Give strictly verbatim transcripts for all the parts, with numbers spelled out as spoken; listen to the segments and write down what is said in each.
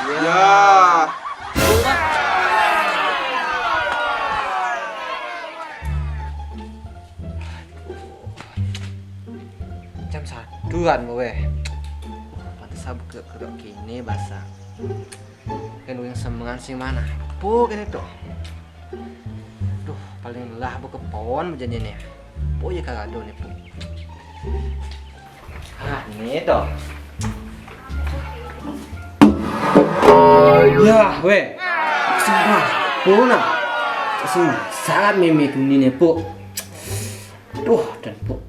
Ya. Jam satuan weh. Pantes aku kerok-kerok kene basah. Kan yang semengan sing mana? Pok ini tuh. Duh, paling lelah aku ke pohon begini nih. Pok ya kagak ada nih, Pok. Ah, ini tuh. Ya, weh. Sabar. Pok nah. Sangat mimi tuh nih, Pok. Duh, dan Pok.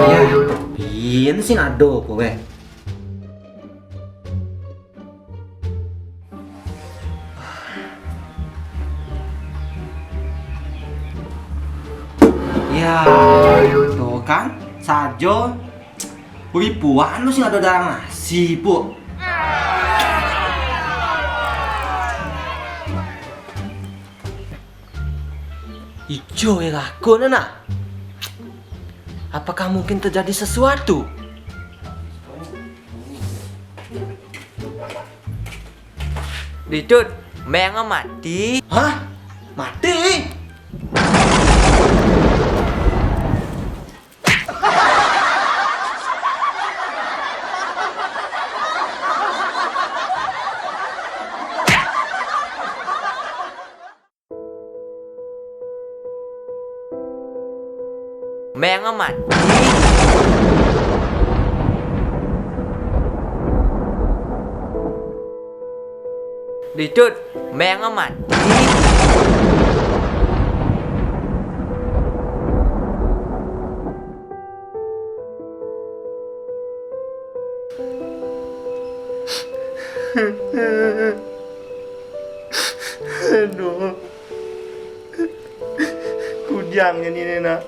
Ya, pian sih ado apa weh? Ya, tuh kan, sajo. Ribuan lu sih ada darah nasi, Pok. Ijo ya lagu nana. Apakah mungkin terjadi sesuatu? Ditut, meng mati. Hah? Mati? Meng mati. Ditut, meng mati. Aduh. Kujang jadi ini, nak.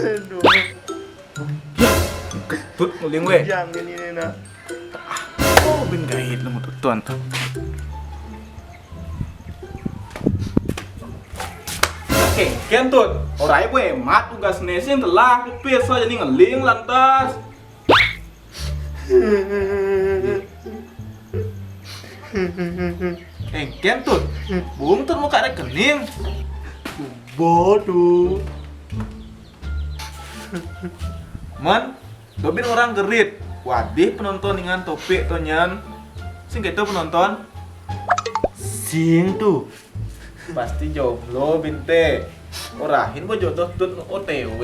Aduh. Ketut nguling weh. Jangan ini, nak. Oh, bin gait nemu tutuan tuh. Oke, kentut. Orai bu hemat tugas nesin telah kupis aja nih ngeling lantas. Engken tuh, bung tuh muka rekening. Bodoh. Man, dobin orang gerit. Wadih penonton dengan topik tonyan. Sing gitu penonton. Sing tuh. Pasti jomblo binte. Orahin bo jodoh tut O T W.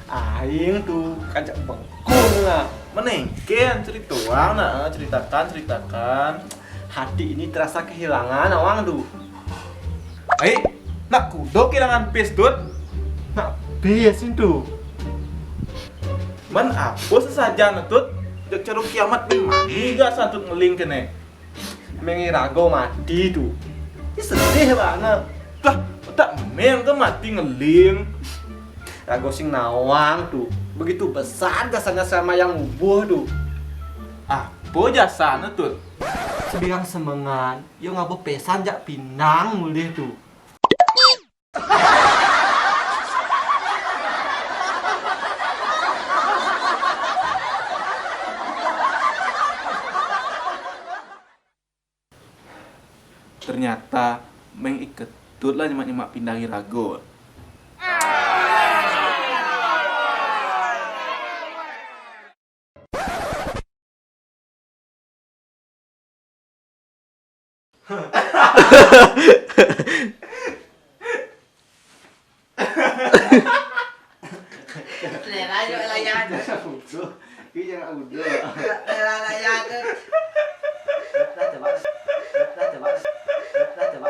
Aing tuh kajak bengkung lah. Menengken cerita doang nah, ceritakan, ceritakan. Hati ini terasa kehilangan awang tuh. Ai, nak kudo kehilangan pis tut. Nak pis itu. Man apa sesajan tut? Jek ceruk kiamat bin mani gak santut ngeling kene. Meng Irago mati tuh. Ini sedih banget. Lah, tak meng ke mati ngeling. Rago sing nawang tuh. Begitu besar jasanya sama yang ngubuh tuh. Apa jasanya tuh? Sebilang semengan, yo ngabo pesan jak pinang mulih tuh. Ternyata Meng Iketut lah nyemak-nyemak pindah Irago. Selera aja layan. Udah, udah. Ini jangan udah. Selera layan. Udah, coba. Udah, coba. Udah, coba.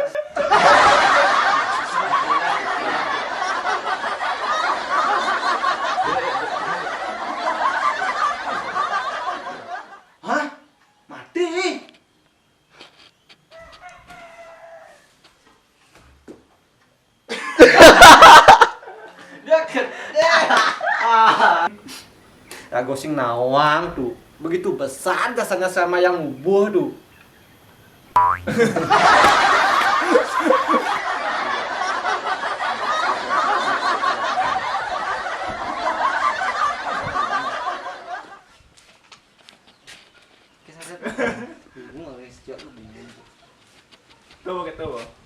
Hah? Mati? Sing nawang tuh. Begitu besar jasanya sama yang ngubuh tuh. Bingung, guys. Jawab lu bingung. Tuh, gitu.